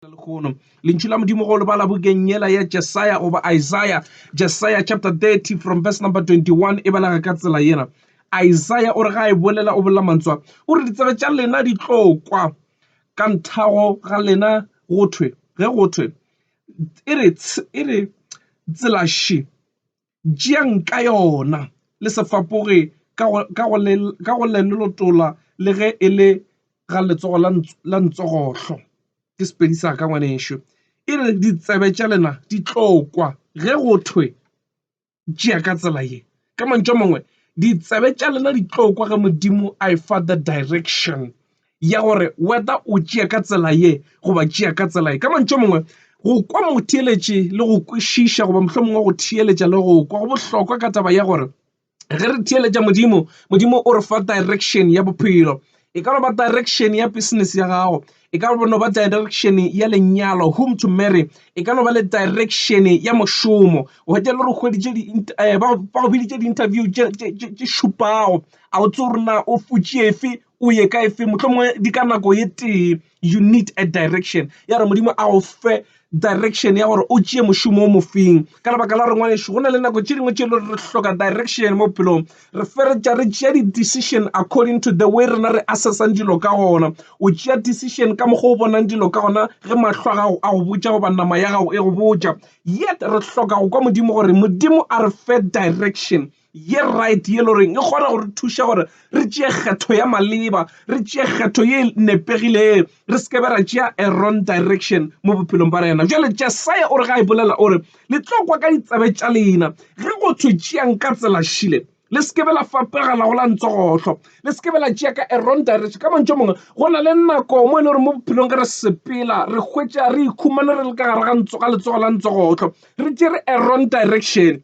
Lehono lentšu la Modimo go le bala bukeng yela ya Jesaya goba Isaiah, Jesaya chapter 30 from verse number 21 e balega ka tsela yena. Isaiah o re ga e bolela o bolela mantswe a, o re ditsebe tša lena di tlo kwa ka nthago ga lena go thwe ge go thwe e re e re tsela še tšeang ka yona le se fapoge ka go ka go le ka go le lotola le ge e le ga letsogo la la ntsogohlo. Ke Sepedi sa ka ngwanešo. E re ditsebe tša lena di tlo kwa ge go thwe tšea ka tsela ye. Ka mantšu a mangwe, ditsebe tša lena di tlo kwa ge Modimo a e fa the direction ya gore whether o tšea ka tsela ye goba tšea ka tsela ye. Ka mantšu a mangwe, go kwa motheeletši le go kwešiša goba mohlomongwe go theeletša le go kwa go bohlokwa ka taba ya gore Ge re theeletša Modimo, Modimo o re fa direction ya bophelo. E ka no ba direction ya business ya gago, e ka no ba direction ya lenyalo, whom to marry, e ka no ba le direction ya mošomo. O hwetša e le gore o hweditše di ba go biditše di-interview tše šupago, a o tsebe gore na o tšee efe o ye ka efe, mohlomongwe di ka nako e tee. You need a direction ya gore Modimo a go fe direction ya gore o tšee mošomo o mofeng. Ka lebaka la gore ngwanešu go na le nako tše dingwe tše e le gore re hloka direction mo bophelong, re feletša re tšea di-decision according to the way rena re assess-ang dilo ka gona. O tšea decision ka mokgwa o bonang dilo ka gona ge mahlo a gago a go botša goba nama ya gago e go botša. Yet re hloka go kwa Modimo gore Modimo a re fe direction ye right ye le goreng e kgona go re thuša gore re tšee kgetho ya maleba, re tšee kgetho ye e nepegilego, re se ke be ra tšea a wrong direction mo bophelong ba rena. Bjale Jesaya o re ga e bolela o re, Le tlo kwa ka ditsebe tša lena ge go thwe tšeang ka tsela šile, le se ke be la fapegela go la ntsogohlo, le se ke be la tšea ka a wrong direction. Ka mantšu a mangwe, go na le nako mo e le gore mo bophelong ge re sepela re hwetša re ikhumana re le ka gare ga letsogo la ntsogohlo, re tšere a wrong direction.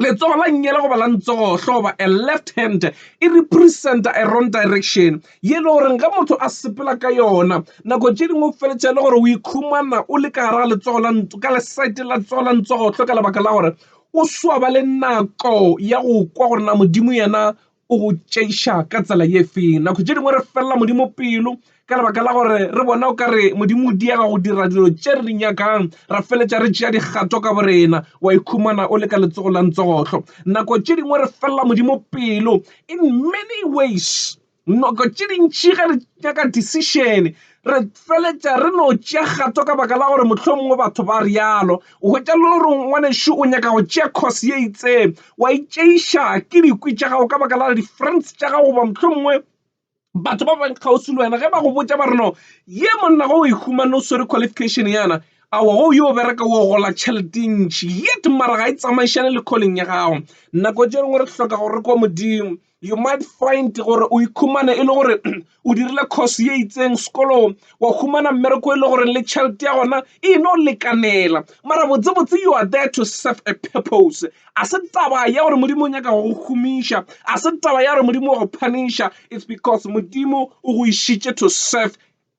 Letsogo la nngele goba la ntsogohlo goba a left hand e representa a wrong direction ye le goreng ge motho a sepela ka yona nako tše dingwe o feletša e le gore o ikhumana o le ka gare ga letsogo la ka lesaete la letsogo la ntsogohlo ka lebaka la gore o swa ba le nako ya go kwa gore na Modimo yena o go tšeiša ka tsela ye feng. Nako tše dingwe re felela Modimo pelo ka lebaka la gore re bona o ka re Modimo o diega go dira dilo tše re di nyakang, ra feletša re tšea dikgato ka borena, wa ikhumana o le ka letsogo la ntsogohlo. Nako tše dingwe re felela Modimo pelo in many ways. Nako tše dintši ge re nyaka decision re feletša re no tšea kgato ka baka la gore mohlomongwe batho ba realo. O hwetša le gore ngwanešu o nyaka go tšea course ye itseng, wa itšeiša ke dikwi tša gago ka baka la di-friends tša gago goba mohlomongwe batho ba bangwe kgauswi le wena ge ba go botša ba re no ye monna ge o e humane o swere qualification yana aowa ge o yo bereka o gola tšhelete e ntši yet mara ga e tsamaišane le calling ya gago. Nako tše dingwe re hloka gore re kwe Modimo. You might find gore o ikhumane e le gore o dirile course ye itseng sekolong wa humana mmereko e le gore le tšhelete ya gona e no lekanela mara botsebotse you are there to serve a purpose. A se taba ya gore Modimo o nyaka go go humiša, a se taba ya gore Modimo wa go phaniša, it's because Modimo o go išitše to serve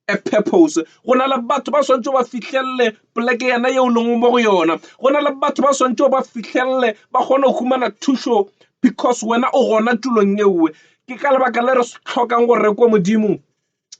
a purpose. Go na le batho ba swantšego ba fihlelele poleke yena yeo leng mo go yona. Go na le batho ba swantšego ba fihlelele ba kgone go humana thušo because wena o gona tulong yeo. Ke ka lebaka le re hlokang gore re kwe Modimo,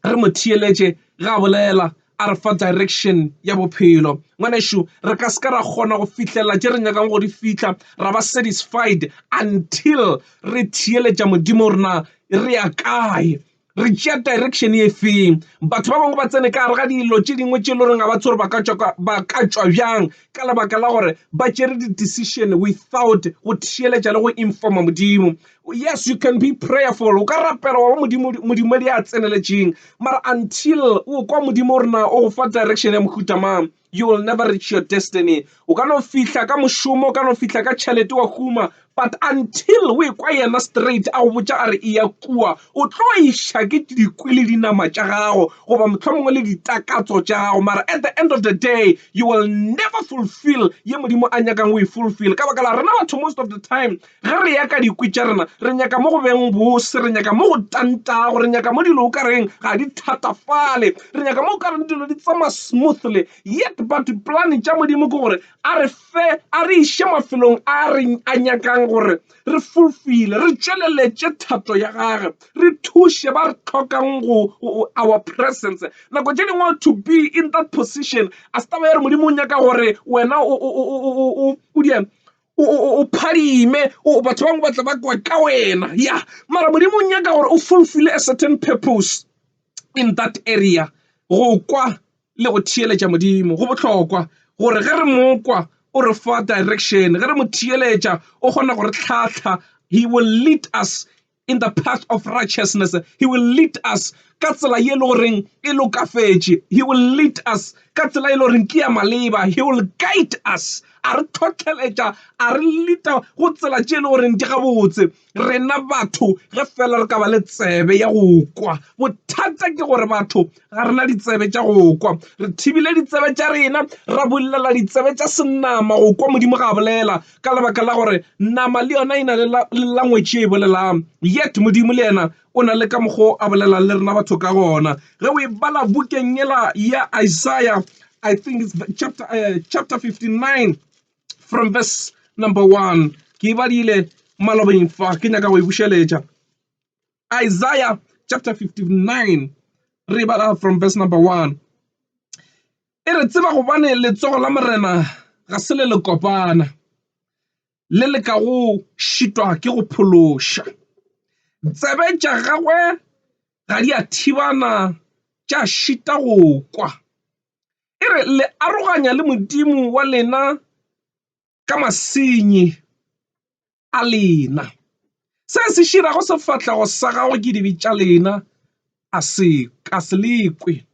re mo theeletše ge a bolela, a re fa direction ya bophelo. Ngwanešu, re ka se ka ra kgona go fihlelela tše re nyakang go di fihla, ra ba satisfied until re theeletša Modimo gore na re ya kae. Re tšea direction e feng? Batho ba bangwe ba tsene ka gare ga dilo tše dingwe tše e le goreng ga ba tsebe gore ba ka tšwa ba ka tšwa bjang ka lebaka la gore ba tšere di-decision without go theeletša le go informa Modimo. Yes, you can be prayerful, o ka rapela wa ba Modimo modumedi a tseneletšeng, mara until o kwa Modimo gore na o go fa direction ya mohuta mang, you will never reach your destiny. O ka no fihla ka mošomo, o ka no fihla ka tšhelete wa huma, but until o ekwa yena straight a go botša a re eya kua, o tlo iša ke dikwi le dinama tša gago goba mohlomongwe le ditakatso tša gago, mara at the end of the day you will never fulfill ye Modimo a nyakang o e fulfill. Ka baka la rena batho most of the time ge re ya ka dikwi tša rena. Re nyaka mo go beng bose, re nyaka mo go tantago, re nyaka mo dilo o ka reng ga di thatafale, re nyaka mo o ka reng dilo di tsamaya smoothly. Yet but plan tša Modimo ke gore a re fe, a re iše mafelong a re a nyakang gore re fulfile, re tšweleletše thato ya gage, re thuše ba re hlokang go our presence. Nako tše dingwe to be in that position a se taba ya gore Modimo o nyaka gore wena o dieng o phadime batho ba bangwe ba tla ba kwa ka wena ya mara Modimo o nyaka gore o fulfile a certain purpose in that area. Go kwa le go theeletša Modimo go bohlokwa gore ge re mo kwa o re fa direction, ge re mo theeletša o kgona go re hlahla, he will lead us in the path of righteousness, he will lead us ka tsela ye e le goreng e lokafetše, he will lead us ka tsela e le goreng ke ya maleba, he will guide us, a re tlhohleletša, a re leada go tsela tše e le goreng di gabotse. Rena batho ge fela re ka ba le tsebe ya go kwa, bothata ke gore batho ga re na ditsebe tša go kwa. Re thibile ditsebe tša rena, ra bulela ditsebe tša senama go kwa Modimo ga a bolela, ka lebaka la gore nama le yona e na le language ye e bolelang, yet Modimo le yena o na le ka mokgo a bolelang le rena batho ka gona. Ge o e bala bukeng yela ya Isaiah, I think it's chapter, chapter 59 from verse number 1, ke e badile malobeng fa, ke nyaka go e bušeletša. Isaiah chapter 59 re bala from verse number 1 e re tseba gobane letsogo la morena ga se le le kopana le le ka go šitwa ke go phološa tsebe tša gagwe ga di a thibana tša šita go kwa e re le aroganya le modimo wa lena ka masenyi a lena. Se se širago sefahlego sa gagwe ke dibe tša lena, a se ka se le kwe.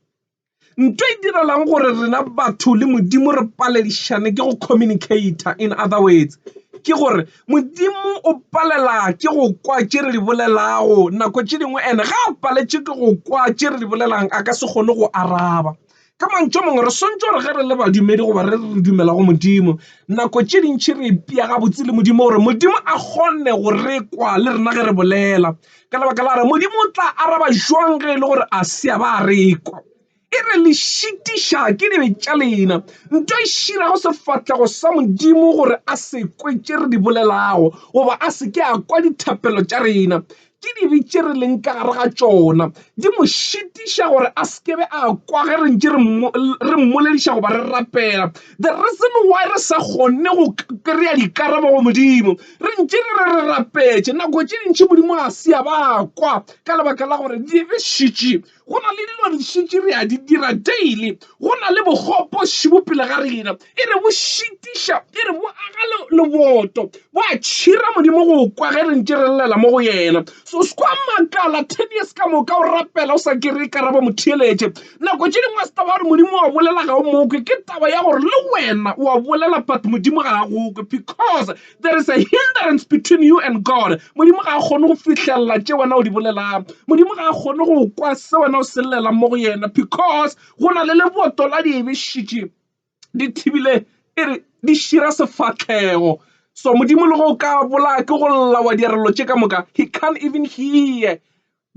Nto e direlang gore rena batho le Modimo re paledišane ke go communicator, in other words, ke gore Modimo o palela ke go kwa tše re di bolelago nako tše dingwe, and ga a paletše ke go kwa tše re di bolelang a ka se kgone go araba. Ka mantšu a mangwe, re swanetše gore ge re le badumedi goba re re dumela go Modimo, nako tše dintši re ipea gabotse le Modimo gore Modimo a kgone go re kwa le rena ge re bolela. Ka lebaka la gore Modimo o tla araba jwang ge e le gore a se a ba a re kwa? E re le šitiša ke dibe tša lena. Nto e širago sefahlego sa Modimo gore a se kwe tše re di bolelago goba a se ke a kwa dithapelo tša rena. Ke dibe tše re leng ka gare ga tšona di mo šitiša gore a se ke be a kwa ge re ntše re mmolediša goba re rapela. The reason why re sa kgone go kry-a dikarabo go Modimo, re ntše re re re rapetše, nako tše dintši Modimo a se a ba kwa ka lebaka la gore dibe šetše Go na le dilo di šetše re a di dira daily. Go na le bokgopo šibo pele ga rena. E re bo šitiša, e re bo aga leboto, bo a tšhira Modimo go kwa ge re ntše re llela mo go yena. So se kwa makala 10 years ka moka o rapela o sa kry-e karabo motheeletše. Nako tše dingwe a se taba ya gore Modimo wa bolela ga o mo kwe, ke taba ya gore le wena o a bolela but Modimo ga a go kwe because There is a hindrance between you and God. Modimo ga a kgone go fihlelela tše wena o di bolelang. Modimo ga a kgone go kwa se wena o se llelang mo go yena because go na le leboto la dibe šitše di thibile e re di šira sefahlego. So Modimo le go ka bolaya ke go lla wa diarelo tše ka moka, he can't even hear.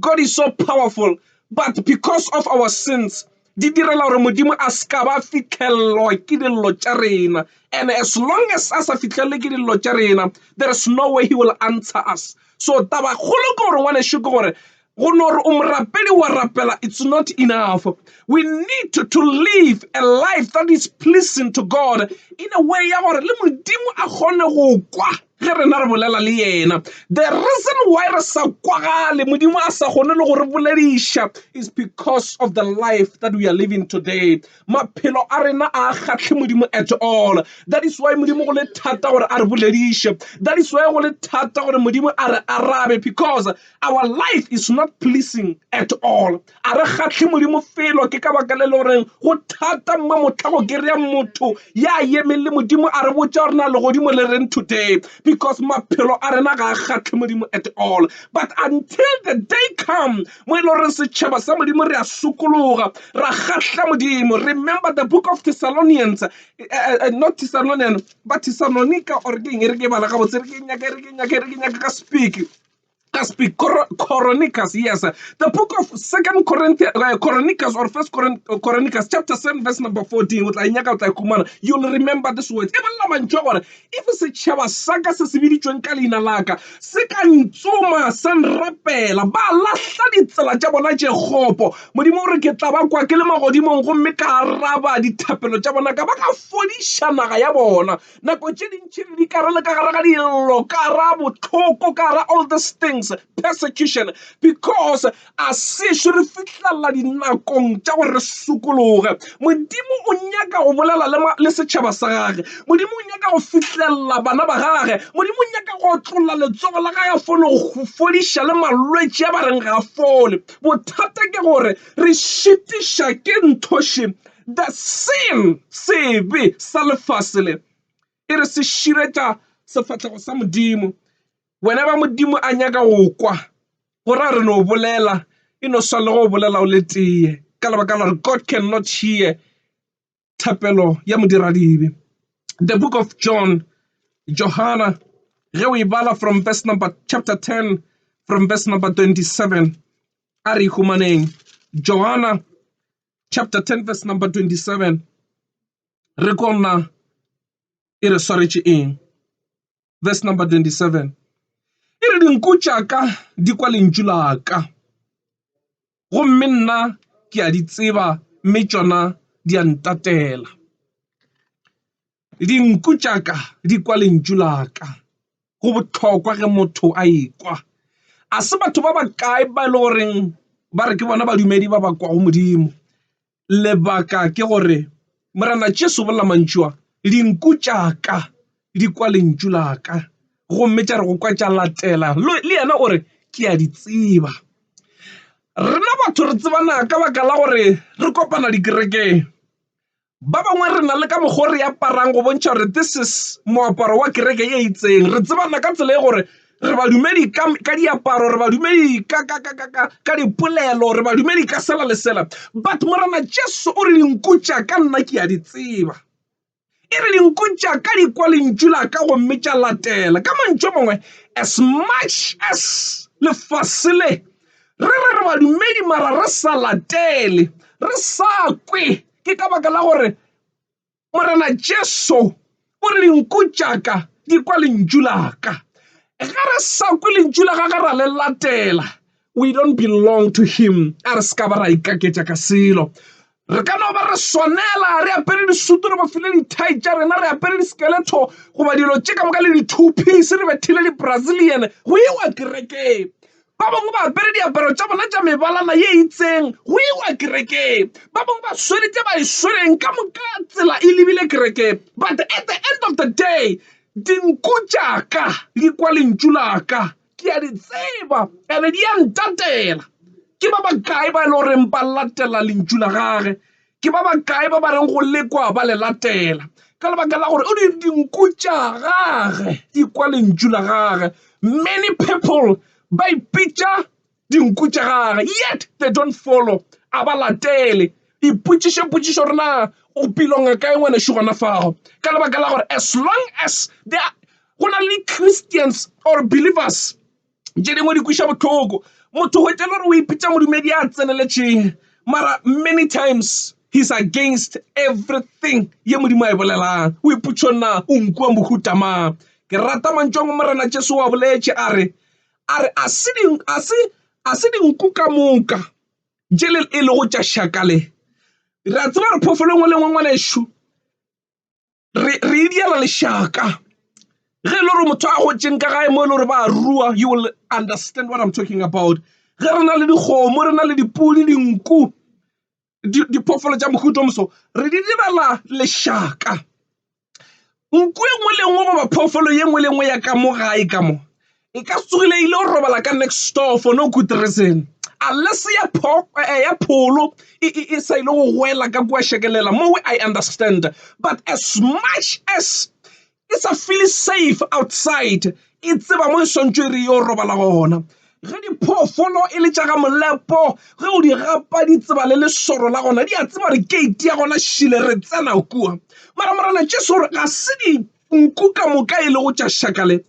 God is so powerful but because of our sins di direla gore Modimo a se ka ba fihlelelwa ke dillo tša rena and as long as a sa fihlelele ke dillo tša rena there is no way he will answer us. So taba kgolo ke gore ngwanešu ke gore go no re o morapedi wa rapela it's not enough. We need to, to live a life that is pleasing to God in a way ya gore le Modimo a kgone go kwa ge rena re bolela le yena. The reason why re sa kwagale, Modimo a sa kgone le go re bolediša is because of the life that we are living today. Maphelo a rena a kgahle Modimo at all. That is why Modimo go le thata gore a re bolediše. That is why go le thata gore Modimo a re arabe because our life is not pleasing at all. A re kgahle Modimo felo, ke ka baka le le goreng go thata mma mohla go kereya motho ya emeng le Modimo a re botša gore na legodimo le reng today, because maphelo a rena ga a kgahle Modimo at all. But until the day come mo e le goreng setšhaba sa Modimo re a sokologa ra kgahla Modimo. Remember the book of Thessalonians, not Thessalonian, but Thessalonica or ke eng, e re ke bala gabotse, re ke nyaka, re ke nyaka, re ke nyaka ka speak. Ka speak Chronicles, yes. The book of Second Corinthians, Chronicles or First Chronicles, chapter 7, verse number 14. O tla e nyaka, o tla e khumana. You'll remember this words. E bolela mantšu a gore if setšhaba sa ka se se biditšweng ka leina la ka se ka ntsoma sa nrapela, ba lahla ditsela tša bona tše kgopo, Modimo o re ke tla ba kwa ke le magodimong gomme ka araba dithapelo tša bona, ka ba ka fodiša naga ya bona. Nako tše dintši re di ka re le ka gare ga dillo, ka ra bohloko, ka ra all these things, persecution, because a sešo re fihlelela dinakong tša gore re sokologe. Modimo o nyaka go bolela le, le setšhaba sa gage. Modimo o nyaka go fihlelela bana ba gage. Modimo o nyaka go otlolla letsogo la gage fole go fodiša le malwetši a ba reng ga a fole. Bothata ke gore re šitiša ke nthoši The sin, sebe sa lefase le, e re se širetša sefahlego sa Modimo. Wena ba Modimo a nyaka go kwa, go ra re no bolela, e no swana le go bolela o le tee, ka lebaka la gore God cannot hear thapelo ya modiradibe. The book of John, Johana, ge o e bala from verse number chapter 10 from verse number 27, a re e humaneng. Johana chapter 10 verse number 27 re kona e re swaretše eng verse number 27 e re dinku tša ka di kwa lentšu la ka gomme nna ke a di tseba mme tšona di a ntatela Dinku tša ka di kwa lentšu la ka. Go bohlokwa ge motho a ekwa. A se batho ba bakae ba e le goreng ba re ke bona badumedi ba ba kwago Modimo. Lebaka ke gore Morena Jesu o bolela mantšu a, dinku tša ka di kwa lentšu la ka gomme tša re go kwa tša latela. Le yena o re ke a di tseba. Rena batho re tsebana ka baka la gore re kopana dikerekeng. Ba bangwe re na le ka mokgwa o re aparang go bontšha gore this is moaparo wa kereke e itseng. Re tsebana ka tsela e gore re badumedi ka, ka diaparo, re badumedi ka, ka, ka, ka, ka, ka dipolelo, re badumedi ka sela le sela. But Morena Jesu o re dinku tša ka nna ke a di tseba. E re dinku tša ka di kwa lentšu la ka gomme tša latela. Ka mantšu a mangwe, as much as lefase le re re re badumedi mara re sa latele, re sa kwe, Ke ka baka la gore Morena Jesu o re dinku tša ka di kwa lentšu la ka. Ge re sa kwe lentšu la gagwe ra le latela, we don't belong to him. A re se ka ba ra ikaketša ka selo. Re ka no ba re swanela re apere disutu, re bofile dithai tša rena, re apere diskeletho goba dilo tše ka moka le di-two piece, re bethile di-Brazilian go iwa kerekeng. Ba bangwe ba apere diaparo tša bona tša mebalana ye itseng go iwa kerekeng. Ba bangwe ba swere tše ba e swereng ka moka tsela e lebile kerekeng. But at the end of the day, dinku tša ka di kwa lentšu la ka, ke a di tseba and di a ntatela. Ke ba bakae ba e le goreng ba latela lentšu la gage? Ke ba bakae ba ba reng go lekwa ba le latela? Ka lebaka la gore o di dinku tša gage di kwa lentšu la gage. Many people ba ipitša dinku tša gage yet they don't follow, a ba latele. Ipotšiše potšišo gore na o pilonga kae ngwanešu gona fao. Ka lebaka la gore as long as there go na le Christians or believers tše dingwe di kweša bohloko. Motho hwetša le gore o ipitša modumedi a tseneletšeng mara many times he's against everything ye Modimo a e bolelang. O ipotša na o nku wa mohuta mang. Ke rata mantšu a Morena Jesu wa boletše a re a re a se a se a se dinku ka moka tše e lego tša šaka le. Re a tseba gore phoofolo e nngwe le e nngwe ngwanešu re re e diela lešaka ge e le gore motho a gotšeng ka gae mo e le gore ba rua you will understand what I'm talking about ge re na le dikgomo re na le dipudi dinku diphoofolo tša mohuta o moso re di direla lešaka nku e nngwe le nngwe goba phoofolo ye nngwe le nngwe ya ka mo gae ka mo E ka se tsogile e ile go robala ka next door for no good reason unless ya pho eh, ya pholo e, e, e sa ile go gwela ka kua shekelela mo I understand but as much as e sa feel safe outside e tseba mo e swantšwe e re yo robala gona ge diphoofolo e le tša ga molepo ge o di gapa di tseba le lesoro la gona di a tseba gore gate ya gona šile re tsena kua mara morena jesu gore ga se dinku ka moka e lego tša šakale.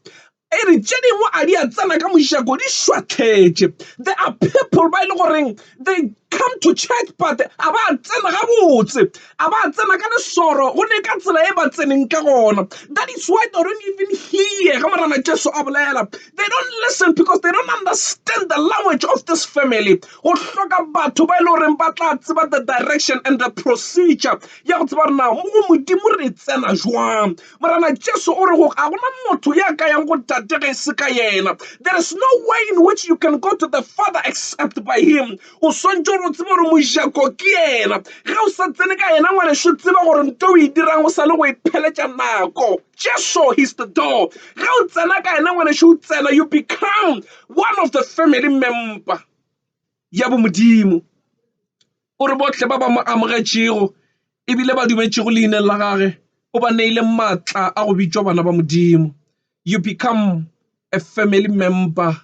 E re tše dingwe a di a tsena ka mojako di šwahletše. There are people ba e le goreng they come to church but a ba tsena gabotse, a ba tsena ka lesoro go ne ka tsela e ba tseneng ka gona. That is why they don't even hear ge Morena Jesu a bolela. They don't listen because they don't understand the language of this family. Go hloka batho ba e le goreng ba tla tseba the direction and the procedure ya go tseba gore na mo go Modimo re tsena jwang. Morena Jesu o re go ga gona motho ya ka yang go Tate ge e se ka yena. There is no way in which you can go to the Father except by him. O swantše gore o tsebe gore mojako ke yena. Ge o sa tsene ka yena ngwanešu tseba gore nto o e dirang o sa le go e pheletša nako. Jesu he's the door. Ge o tsena ka yena ngwanešu o tsena you become one of the family member ya bomodimo. O re bohle ba ba mo amogetšego e bile ba dumetšego leineng la gage, o ba neile maatla a go bitšwa bana ba Modimo. You become a family member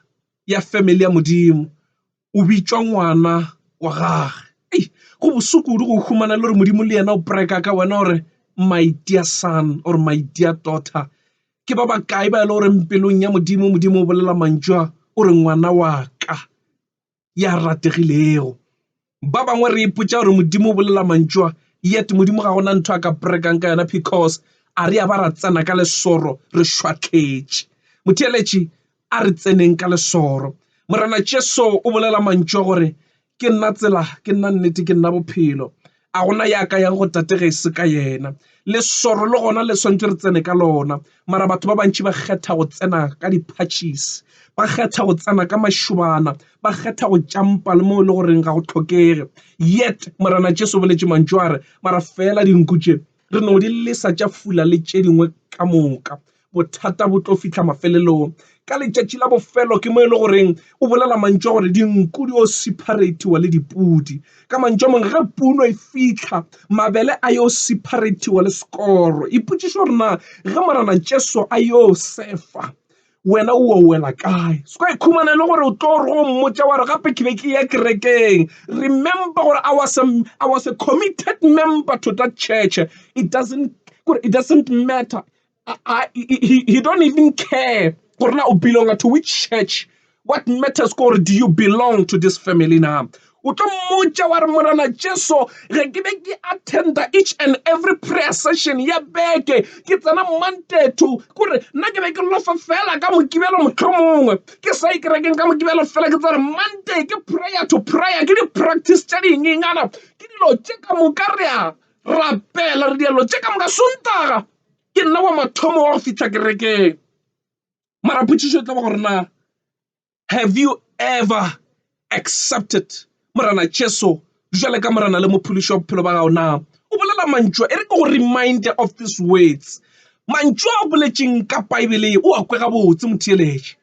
ya family ya Modimo. O bitšwa ngwana wa gage. Ei, go bose kudu go humana le gore Modimo le yena o breka ka wena gore my dear son or my dear daughter. Ke ba bakae ba e le goreng pelong ya Modimo, Modimo o bolela mantšu a o re ngwana wa ka. ya rategilego. Ba bangwe re ipotša gore Modimo o bolela mantšu a, yet Modimo ga gona ntho a ka prekang ka yona because a re ya ba ra tsena ka lesoro re šwahletše. Motheeletši, a re tseneng ka lesoro. Morena Jesu o bolela mantšu a gore, Ke nna tsela, ke nna nnete, ke nna bophelo. A gona ya ka yang go Tate ge e se ka yena. Lesoro le gona le swantše re tsene ka lona, mara batho ba bantši ba kgetha go tsena ka diphatšhisi, ba kgetha go tsena ka mašobana, ba kgetha go tšampa le mo e le goreng ga go hlokege. Yet Morena Jesu o boletše mantšu a re, mara fela dinku tše re no di lesa tša fula le tše dingwe ka moka. Bothata bo tlo fihla mafelelong. Ka letšatši la bofelo ke mo e le goreng o bolela mantšu a gore dinku di yo separate-iwa le dipudi. Ka mantšu a mangwe ge puno e fihla mabele a yo separate-iwa le sekoro. Ipotšiše gore na ge Morena Jesu a yo sefa wena o wela kae. Se ka ikhumana e le gore o tlo re go mmotša wa re gape ke be ke ya kerekeng. Remember gore I was a, I was a committed member to that church. It doesn't, gore it doesn't matter. I, he, he don't even care gore na o belonga to which church what matters gore do you belong to this family na o tlo mmotša wa re morena jesu ge ke be ke attenda each and every prayer session ya beke ke tsena monday to kore nna ke be ke lofa fela ka mokibelo motlho mongwe ke sa ye kerekeng ka mokibelo fela ke tsare monday ke prayer to prayer ke di-practice tša dinyenyana ke dilo tše ka moka re a rapela re dielo tše ka moka sontaga ke nna wa mathomo wa go fihla kerekeng. Mara potšišo e tla ba gore na have you ever accepted Morena Jesu jwale ka Morena le Mophološi wa bophelo ba gago na? O bolela mantšu a, e re ke go remind of these words. Mantšu a o boletšeng ka Paebeleng o a kwe gabotse motheeletši.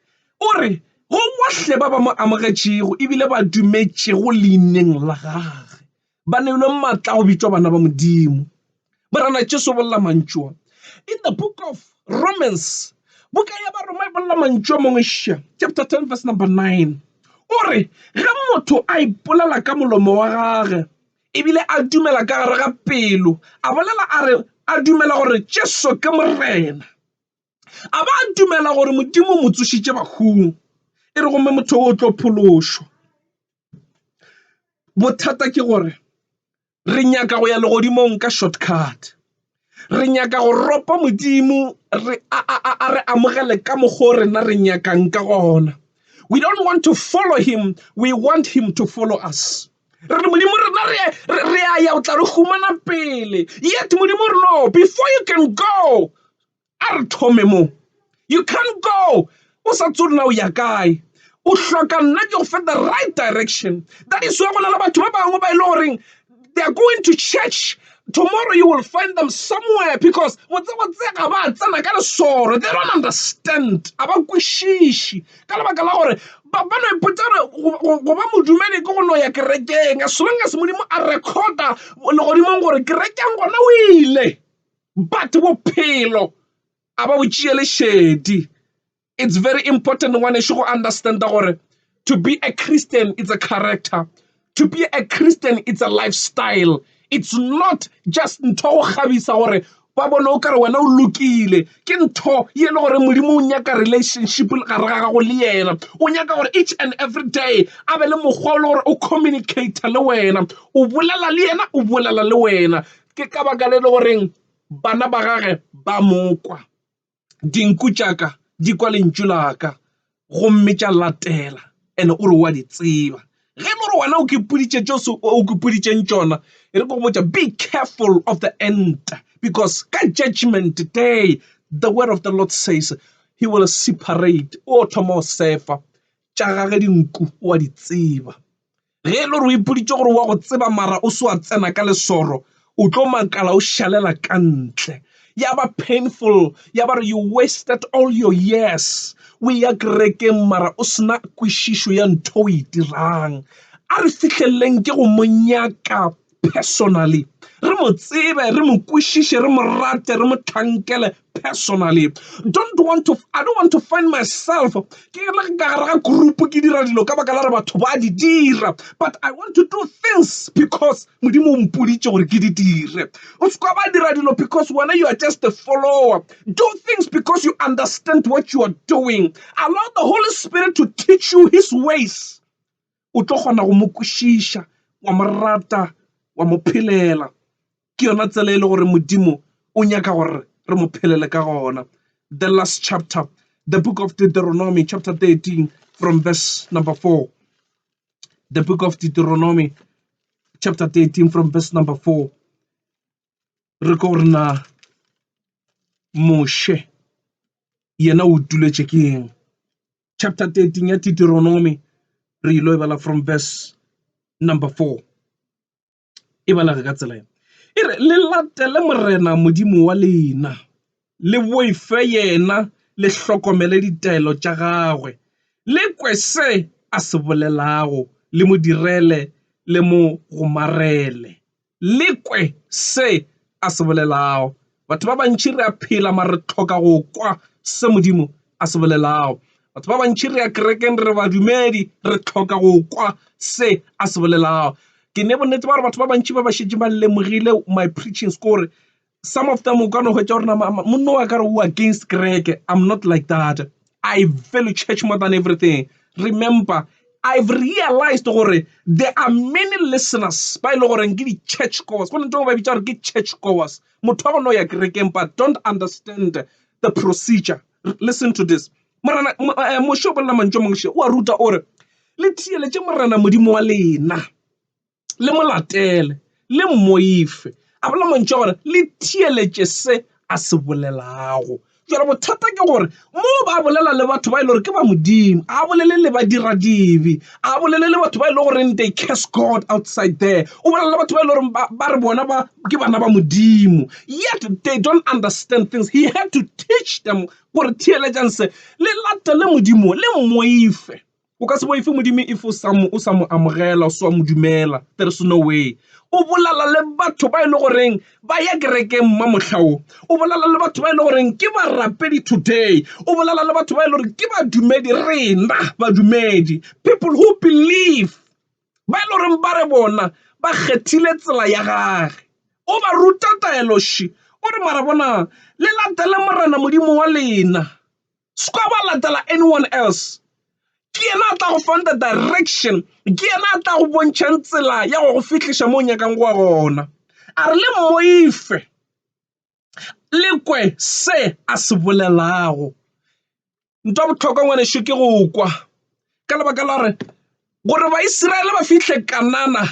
O re go bohle ba ba mo amogetšego ebile ba dumetšego leineng la gage. ba neilwe maatla a go bitšwa bana ba Modimo. Morena Jesu o bolela mantšu a. In the book of Romans, buka ya Baroma e bolela mantšu a mangwe še, chapter 10 verse number 9. O re, ge motho a ipolela ka molomo wa gage, ebile a dumela ka gare ga pelo, a bolela a re, a dumela gore Jesu ke Morena, a ba a dumela gore Modimo o mo tsošitše bahung, e re gomme motho o tlo phološwa. Bothata ke gore re nyaka go ya legodimong ka shortcut. Re nyaka go ropa Modimo re a, a, a, a re amogele ka mokgwa o rena re nyakang ka gona. We don't want to follow him, we want him to follow us. Re re Modimo rena re, re, re a ya o tla re humana pele. Yet Modimo re no, before you can go, A re thome mo. You can't go o sa tsebe na o ya kae. O hloka nna ke go fe the right direction. That is why go na le batho ba bangwe ba e le goreng they are going to church tomorrow you will find them somewhere because botsebotse ga ba tsena ka lesoro they don't understand a ba kwešiši ka lebaka la gore ba ba no ipotsa gore go ba modumedi ke go no ya kerekeng as long as modimo a recorda legodimong gore kerekeng gona o ile but bophelo a ba bo tšeele šedi. It's very important ngwanešu go understanda gore to be a Christian it's a character, to be a Christian it's a lifestyle, it's not just ntho ya go kgabisa gore Ba bone o kare wena o lokile. Ke ntho ye e le gore Modimo o nyaka relationship gare ga gago le yena. O nyaka gore each and every day a be le mokgwa o le gore o communicate le wena. O bolela le yena, o bolela le wena. Ke ka baka le le goreng bana ba gage ba mo kwa. Dinku tša ka di kwa lentšu la ka gomme tša latela, and o re o a di tseba. Ge e le gore wena o kepoditše tšeo o kepoditšeng tšona, e re ke go botša, be careful of the end because ka judgment day the word of the Lord says he will separate, o thoma go sefa tša gage dinku o a di tseba. Ge e le gore o ipoditše gore wa go tseba mara o se wa tsena ka lesoro, o tlo makala o šalela ka ntle. Ya ba painful, ya ba re you wasted all your years o eya kerekeng mara o se na kwešišo ya ntho o e dirang. A re fihleleleng ke go mo nyaka personally, re mo tsebe, re mo kwešiše, re mo rate, re mo hlankele personally. Don't want to, I don't want to find myself ke le ka gare ga group ke dira dilo ka baka la gore batho ba di dira, but I want to do things because Modimo o mpoditše gore ke di dire. O se ka ba dira dilo because wena you are just a follower. Do things because you understand what you are doing. Allow the Holy Spirit to teach you his ways. O tlo kgona go mo kwešiša, wa mo rata, wa mo phelela. Ke yona tsela e le gore Modimo o nyaka gore re mo phelele ka gona. The last chapter, the book of Deuteronomy, chapter 13, from verse number 4. The book of Deuteronomy, chapter 13, from verse number 4. Re ko gore na Moshe yena o tuletše ke eng? Chapter 13 ya Deuteronomy re ilo e bala from verse number 4. E balega ka tsela ye, e re, Le latele Morena Modimo wa lena, le boife yena, le hlokomele ditaelo tša gagwe, le kwe se a se bolelago, le mo direle, le mo gomarele. Le kwe se a se bolelago. Batho ba bantši re a phela mara re hloka go kwa se Modimo a se bolelago. Batho ba bantši re ya kerekeng re badumedi re hloka go kwa se a se bolelago. Ke ne bonnete ba gore batho ba bantši ba ba šetše ba lemogile my preachings ke gore some of them o ka no hwetša gore monna wa ka re o against kereke. I'm not like that. I value church more than everything. Remember, I've realized gore there are many listeners ba e le goreng ke di-church goers. Go na ntho e nngwe ba e bitša gore ke church goers. Motho wa go no ya kerekeng but don't understand the procedure. Listen to this. Morena eh, Moshe o bolela mantšu a mangwe o a ruta o re le theeletše Morena Modimo wa lena. le mo latele, le mmoife. A bolela mantšu a gore le theeletše se a se bolelago. Jwale bothata ke gore mo ba bolela le batho ba e le gore ke ba Modimo, a bolele le badiradibe, a bolele le batho ba e le goreng they curse God outside there. O bolela le batho ba e le goreng ba re bona ba ke bana ba Modimo, yet they don't understand things. He had to teach them gore theeletšang se, le latele Modimo, le mmoife. O ka se boife Modimo if o sa mo, o sa mo amogela, o se wa mo dumela. There is no way. O bolela le batho ba e le goreng ba ya kerekeng mma mohla wo. O bolela le batho ba e le goreng ke barapedi today. O bolela le batho ba e le goreng ke badumedi, rena badumedi. People who believe. Ba e le goreng ba re bona ba kgethile tsela ya gage. O ba ruta taelo še. O re mara bonang, le latele Morena Modimo wa lena. Se ka ba latela anyone else. Ke yena a tla go fang the direction, ke yena a tla go bontšhang tsela ya go go fihliša mo o nyakang go ya gona. A re le mmoife, le kwe se a se bolelago. Ntho ya bohlokwa ngwanešu ke go kwa, ka lebaka la gore gore Baisiraele ba fihle Kanana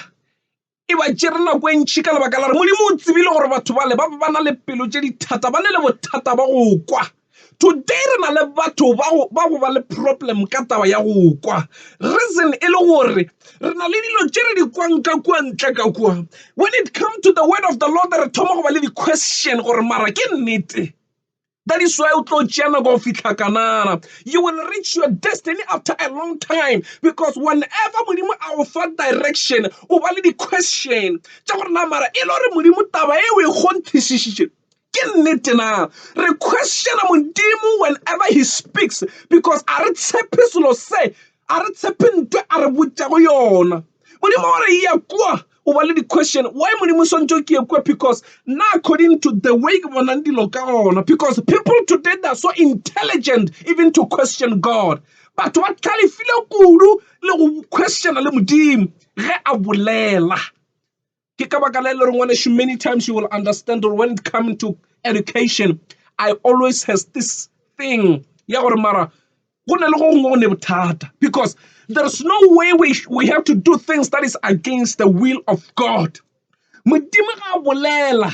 E ba tšere nako e ntši ka lebaka la gore Modimo o tsebile gore batho bale ba be ba na le pelo tše dithata, ba ne le bothata ba go kwa. Today re na le batho ba go ba go ba le problem ka taba ya go kwa. Reason e le gore re na le dilo tše re di kwang ka kua ntle ka kua. When it come to the word of the Lord re thoma go ba le di-question gore mara ke nnete. That is why o tlo tšea nako go fihla Kanana. You will reach your destiny after a long time because whenever Modimo a go fa direction, o ba le di-question tša gore na mara e le gore Modimo taba e o e kgonthišišitše ke nnete na? Re questiona Modimo whenever he speaks because a re tshepe selo se, a re tshepe ntho a re botšago yona. Modimo o re ya kua. O ba le di-question, why Modimo swantšwe ke ye kua? Because nna according to the way ke bonang dilo ka gona, because people today they are so intelligent even to question God. Batho ba hlalefile kudu le go questiona le Modimo ge a bolela. Ke ka baka la e le gore ngwanešu many times you will understand gore when it come to education I always has this thing ya gore mara go na le go gongwe go ne bothata because there is no way we, we have to do things that is against the will of God. Modimo ga a bolela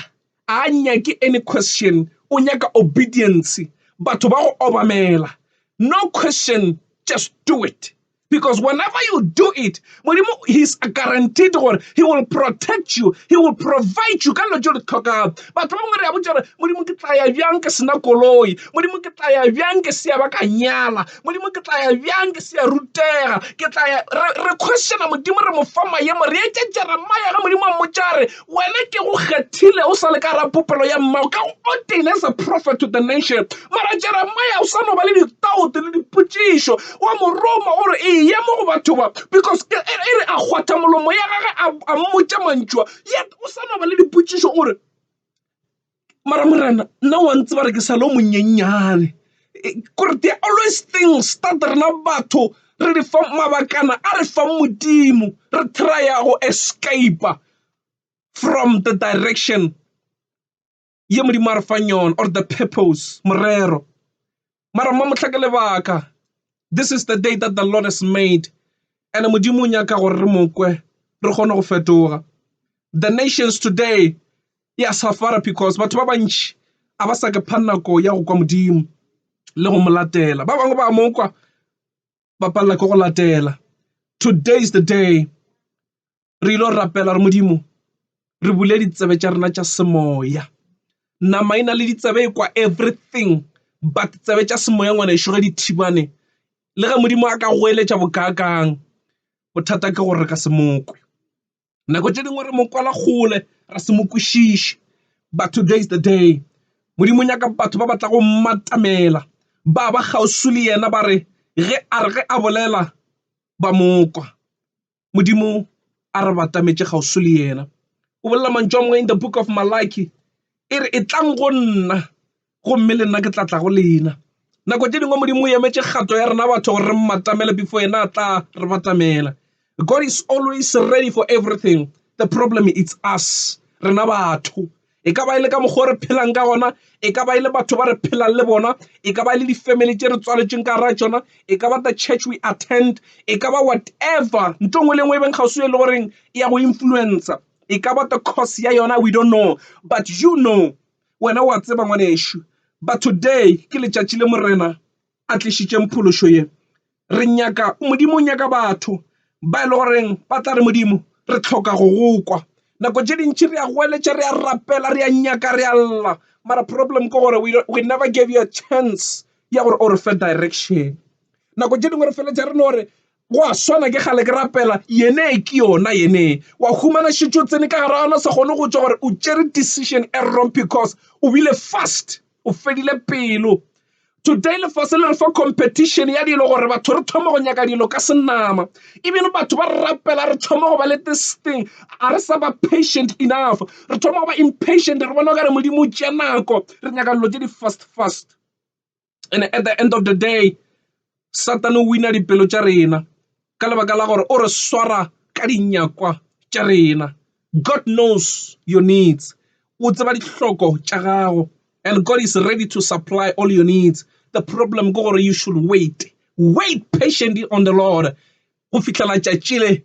a nyake any question, o nyaka obedience, batho ba go obamela. No question, just do it. Because whenever you do it, Modimo he's guaranteed gore he will protect you, he will provide you ka dilo tše di tlhokago. Batho ba bangwe re a botša gore Modimo ke tla ya bjang ke sena koloi, Modimo ke tla ya bjang ke se ya ba ka nyala, Modimo ke tla ya bjang ke se ya rutega, ke tla ya re, re questiona Modimo re mo fa maemo, re etša Jeremiah ge Modimo a mmotša a re Wena ke go kgethile o sa le ka gara popelo ya mmago, ka go ordain as a prophet to the nation. Mara Jeremiah o sa no ba le ditaote le dipotšišo, wa mo roma o re eya mo go batho ba, because e, e, e re a kgwatha molomo ya gage a, a mmotša mantšu a, yet o sa no ba le dipotšišo o re mara morena nna wa ntseba re ke sa le o monyenyane. Kore there are always things that rena batho re di fa mabakana a re fang Modimo, re trya go escape from the direction ye Modimo a re fang yona or the purpose, morero. Mara mmamohla ke lebaka, this is the day that the Lord has made and Modimo o nyaka gore re mo kwe re kgone go fetoga. The nations today ya safara because batho ba bantši a ba sa ke pha nako ya go kwa Modimo le go mo latela. Ba bangwe ba mo kwa ba palela ke go latela. Today is the day re ile rapela re Modimo re bule ditsebe tša rena tša semoya. Nama e na le ditsebe e kwa everything but tsebe tša semoya ngwanešu ge di thibane le ge Modimo a ka goeletša bokaakang bothata ke gore re ka se mo kwe. Nako tše dingwe re mo kwala kgole ra se mo kwešiše but today is the day. Modimo o nyaka batho ba ba tlago mmatamela ba ba kgauswi le yena ba re ge a re ge a bolela ba mo kwa. Modimo a re batametše kgauswi le yena. O bolela mantšu a mangwe in the book of Malachi e re etlang go nna gomme le nna ke tla tla go lena. Nako tše dingwe Modimo o emetše kgato ya rena batho gore re mmatamele before yena a tla re batamela. God is always ready for everything. The problem it's us, rena batho. E ka ba e le ka mokgwa o re phelang ka gona, e ka ba e le batho ba re phelang le bona, e ka ba e le di-family tše re tswaletšweng ka gara tšona, e ka ba the church we attend, e ka ba whatever, ntho e nngwe le e nngwe e beng kgauswi e le goreng e ya go influencer, e ka ba the cause ya yona we don't know, but you know. Wena o a tseba, ngwanešu. But today ke letšatši le Morena a tlišitšeng phološo ye. Re nyaka, Modimo o nyaka batho ba e le goreng ba tla re, Modimo, re hloka go go kwa. Nako tše dintši re a goeletša, re a rapela, re a nyaka, re a lla, mara problem ke gore we, we never gave you a chance ya gore o re fe direction. Nako tše dingwe re feleletša re no re, Go a swana ke kgale ke rapela, yene ke yona yene. Wa humana šetše o tsene ka gare ga yona o sa kgone go tšwa gore o tšere decision e wrong because o bile fast, o fedile pelo. Today lefase le re fa competition ya dilo gore batho re thome go nyaka dilo ka senama. Even batho ba rapela re thoma go ba le this thing, a re sa ba patient enough. Re thoma go ba impatient, re bona okare Modimo o tšea nako, re nyaka dilo tše di fast fast. And at the end of the day, Satane o wina dipelo tša rena ka lebaka la gore o re swara ka dinyakwa tša rena. God knows your needs. O tseba dihloko tša gago and God is ready to supply all your needs. The problem ke gore you should wait. Wait patiently on the Lord go fihlela tšatši le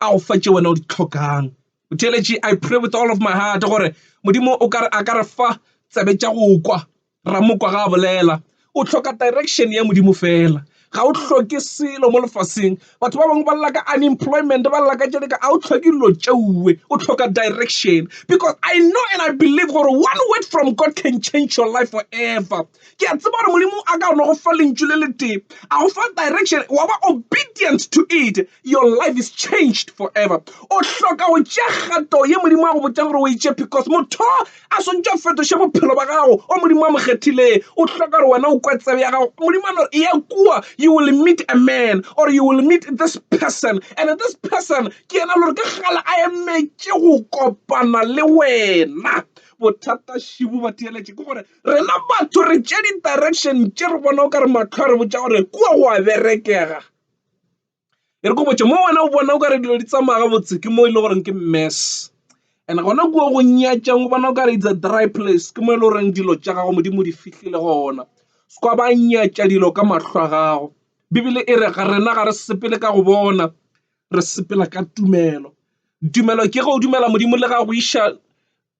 a go fa tše wena o di hlokang. Motheeletši, I pray with all of my heart gore Modimo o ka re a ka re fa tsebe tša go kwa ra mo kwa ga a bolela. O hloka direction ya Modimo fela. Ga o hloke selo mo lefaseng. Batho ba bangwe ba lla ka unemployment, ba lla ka tše ka a o hloke dilo tšeue. O hloka direction. Because I know and I believe gore one word from God can change your life forever. Ke a tseba gore Modimo a ka no go fa lentšu le letee, a go fa direction, wa ba obedient to it, your life is changed forever. O hloka go tšea kgato ye Modimo a go botšang gore o e tšee because motho a swantše a fetoše bophelo ba gago o Modimo a mo kgethileng. O hloka gore wena o kwe tsebe ya gago. Modimo a no re eya kua. You will meet a man or you will meet this person and this person ke yena le gore ke kgale a emetše go kopana le wena. Bothata šibu ba theeletše ke gore rena batho re tše di-direction tše re bona o ka re mahlo a re botša gore kua go a berekega. E re ko botše mo wena o bona o ka re dilo di tsamaya gabotse ke mo e le goreng ke mess. And gona kua go nyatšang o bona o ka re it's a dry place ke mo e le goreng dilo tša gago Modimo o di fihlile gona. Se kwa ba nyatša dilo ka mahlo a gago. Bibele e re ga rena ga re sepele ka go bona, re sepela ka tumelo. Tumelo ke ge o dumela Modimo le ga go iša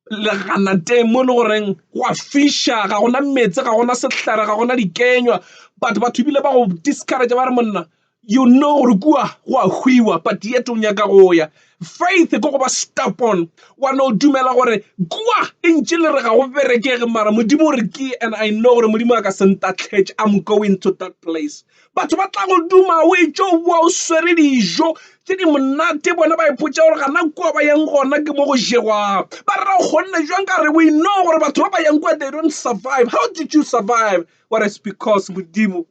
leganateng mo e le goreng go a fiša, ga gona meetse, ga gona sehlare, ga gona dikenywa. But batho ebile ba go discourage ba re monna you know gore kua go a hwiwa but yet o nyaka go ya. Faith ke go ba stubborn, wa no dumela gore kua e ntše le re ga go berekege mara Modimo o re ke and I know gore Modimo a ka se ntahletše, I'm going to that place. Batho ba tla go duma o etše o boa o swere dijo tše di monate, bona ba ipotša gore gana kua ba yang gona ke mo go jegwang. Ba re ra o kgonne jwang ka re we know gore batho ba ba yang kua they don't survive. How did you survive? What is because Modimo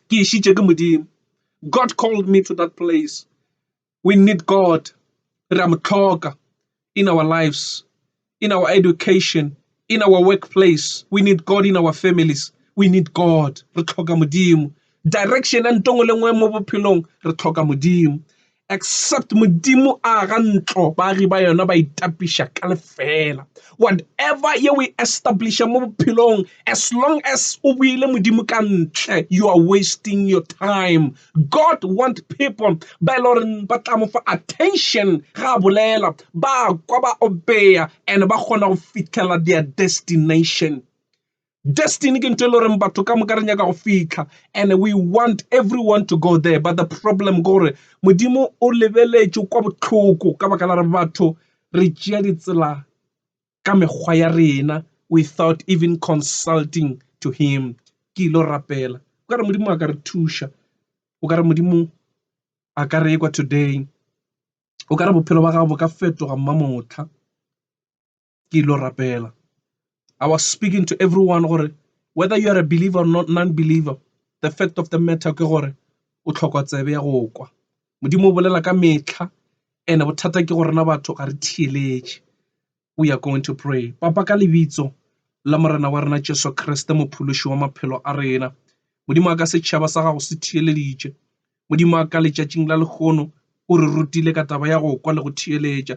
ke išitše ke Modimo. God called me to that place. We need God. Re a mo hloka in our lives, in our education, in our workplace. We need God in our families. We need God. Re hloka Modimo. Direction ya nto nngwe le nngwe mo bophelong re hloka Modimo. Except Modimo a aga ntlo, baagi ba yona ba itapiša ka lefeela. Whatever ye o e establisha mo bophelong, as long as o boile Modimo ka ntle, you are wasting your time. God want people ba e le goreng ba tla mo fa attention ga a bolela, ba kwa ba obeya and ba kgona go fihlela their destination. Destiny ke ntho e le goreng batho ka moka re nyaka go fihla and we want everyone to go there but the problem ke gore Modimo o lebeletše kwa bohloko ka baka la gore batho re tšea ditsela ka mekgwa ya rena without even consulting to him. Ke ilo rapela o ka re Modimo a ka re thuša, o ka re Modimo a ka re kwa today, o ka re bophelo ba gago bo ka fetoga mmamohla. Ke ilo rapela. I was speaking to everyone gore whether you are a believer or not non-believer, the fact of the matter ke gore o hloka tsebe ya go kwa. Modimo o bolela ka mehla and bothata ke gore rena batho ga re theeletše. We are going to pray. Papa ka lebitso la Morena wa rena Jesu Kriste mophološi wa maphelo a rena. Modimo wa ka setšhaba sa gago se theeleditše. Modimo wa ka letšatšing la lehono o re rutile ka taba ya go kwa le go theeletša.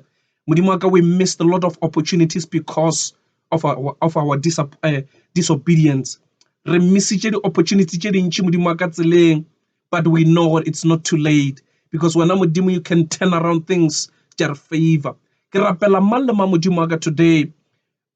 Modimo wa ka we missed a lot of opportunities because of our, of our disobedience. Re missitše di-opportunity tše dintši Modimo wa ka tseleng but we know gore it's not too late because wena Modimo you can turn around things tša re favor. Ke rapela mang le mang Modimo wa ka today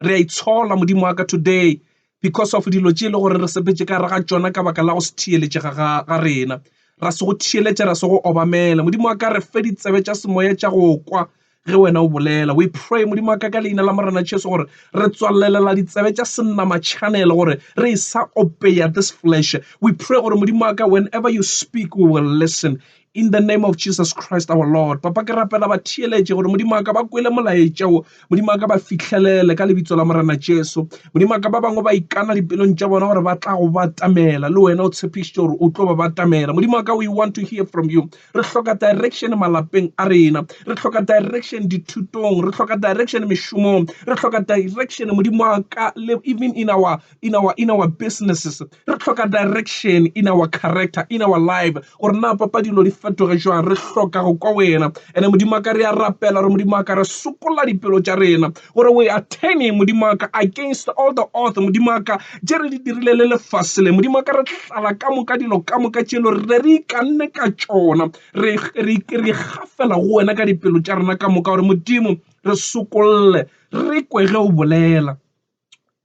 Re a itshola, Modimo wa ka, today because of dilo tše e le gore re sepetše ka gare ga tšona ka baka la go se theeletše ga, ga, ga rena. Ra se go theeletše, ra se go obamela. Modimo wa ka, re fe ditsebe tša semoya tša go kwa ge wena o bolela. We pray, Modimo wa ka, ka leina la Morena Jesu gore re tswalelela ditsebe tša senama channel gore re e sa obeya this flesh. We pray gore Modimo wa ka, whenever you speak, we will listen. In the name of Jesus Christ our Lord. Papa ke rapela ba theeletše gore Modimo wa ka ba kwele molaetša wo. Modimo wa ka ba fihlelele ka lebitso la Morena Jesu. Modimo wa ka ba bangwe ba ikana dipelong tša bona gore ba tla go batamela le wena o tshepišitše gore o tlo ba batamela. Modimo wa ka we want to hear from you. Re hloka direction malapeng a rena. Re hloka direction dithutong. Re hloka direction mešomong. Re hloka direction Modimo wa ka le even in our in our in our businesses. Re hloka direction in our character, in our life, gore na papa dilo di fetoge jwang. Re hloka go kwa wena. Ene Modimo wa ka re a rapela gore Modimo wa ka re sokolla dipelo tša rena gore we are turning Modimo wa ka against all the oath Modimo wa ka tše re di dirile le lefase le. Modimo wa ka re hlala ka moka dilo ka moka tše le gore re ikanne ka tšona. Re re re gafela go wena ka dipelo tša rena ka moka gore Modimo re sokolle re kwe ge o bolela.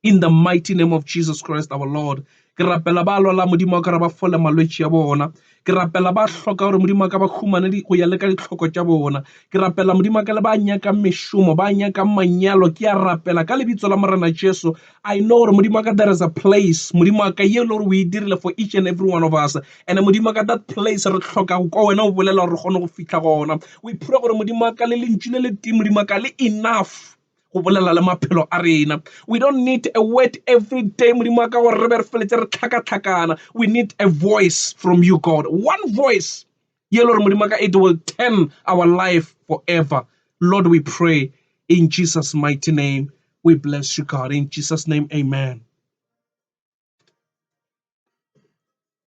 In the mighty name of Jesus Christ our Lord. Ke rapela ba lwala Modimo wa ka gore ba fole malwetši a bona. Ke rapela ba hloka gore Modimo wa ka ba humane go ya le ka ditlhoko tša bona. Ke rapela Modimo wa ka le ba nyakang mešomo, ba nyakang manyalo. Ke a rapela ka lebitso la Morena Jesu. I know gore Modimo wa ka there is a place Modimo wa ka ye e le gore o e dirile for each and every one of us. And Modimo wa ka that place re hloka go kwa wena o bolela gore re kgone go fihla gona. We pray gore Modimo wa ka le lentšu le le tee Modimo wa ka le enough. go bolela le maphelo a rena. We don't need a word every day, Modimo wa ka, gore re be re feletse re tlhakatlhakana. We need a voice from you, God. One voice ye le gore Modimo wa ka it will turn our life forever. Lord, we pray in Jesus' mighty name. We bless you, God. In Jesus' name, amen.